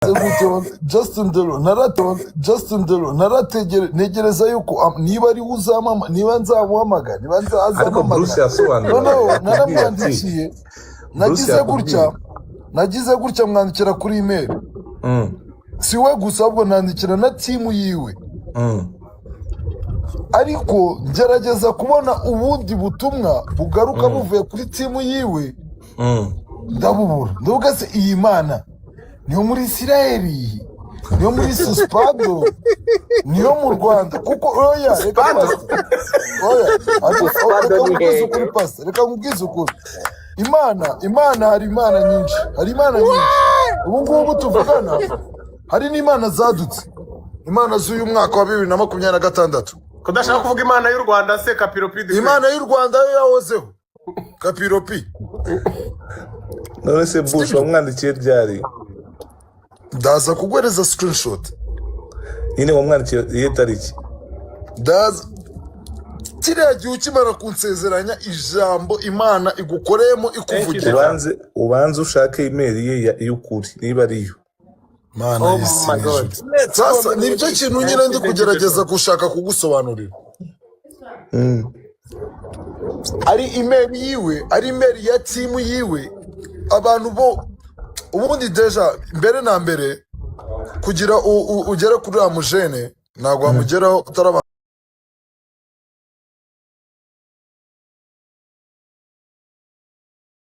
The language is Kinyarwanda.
Gute Justin Derulo narate Justin Derulo narategere ntegereza yuko niba ari we uzamama, niba nzamuhamagara, niba Ariko nzazampamagara. Bruce yasobanuraga, Noneho yakubwiye ati naramwandikiye. Bruce Nagize yakubwiye gutya, nagize gutya, mwandikira kuri email. Si we gusa, ahubwo nandikira na team yiwe. Ariko ngerageza kubona ubundi butumwa bugaruka buvuye kuri team yiwe, ndabubura. Ndavuga se, iyi mana niyo muri Isirayeli, niyo muri Suspado, niyo mu Rwanda? Kuko oya, reka pasita, oya, ariko Suspado reka ni nkubwize hehe? ukuri, pasita, reka nkubwize ukuri. Imana, hari imana nyinshi, hari imana nyinshi. Ubu ngubu tuvugana hari n'imana zadutse, imana z'uyu mwaka wa 2026. Kudashaka kuvuga Imana y'u Rwanda se, Kapiropi? Imana y'u Rwanda yo yahozeho, Kapiropi. None se Bush, wamwandikiye ryari? Ndaza kuguhereza screenshot. Nyine wamwandikiye iyihe tariki? Ndaza kiriya gihe ukimara kunsezeranya ijambo Imana igukoreyemo ikuvugira. Ubanze ushake email ye y'ukuri niba ariyo. Mana Oh y'isi my God. n'ijuru! Sasa nibyo kintu nyine ndi kugerageza gushaka kugusobanurira. Ari email yiwe, ari email ya team yiwe, abantu bo ubundi déjà mbere na mbere kugira ugere kuri uriya mujene, ntabwo wamugeraho utaraba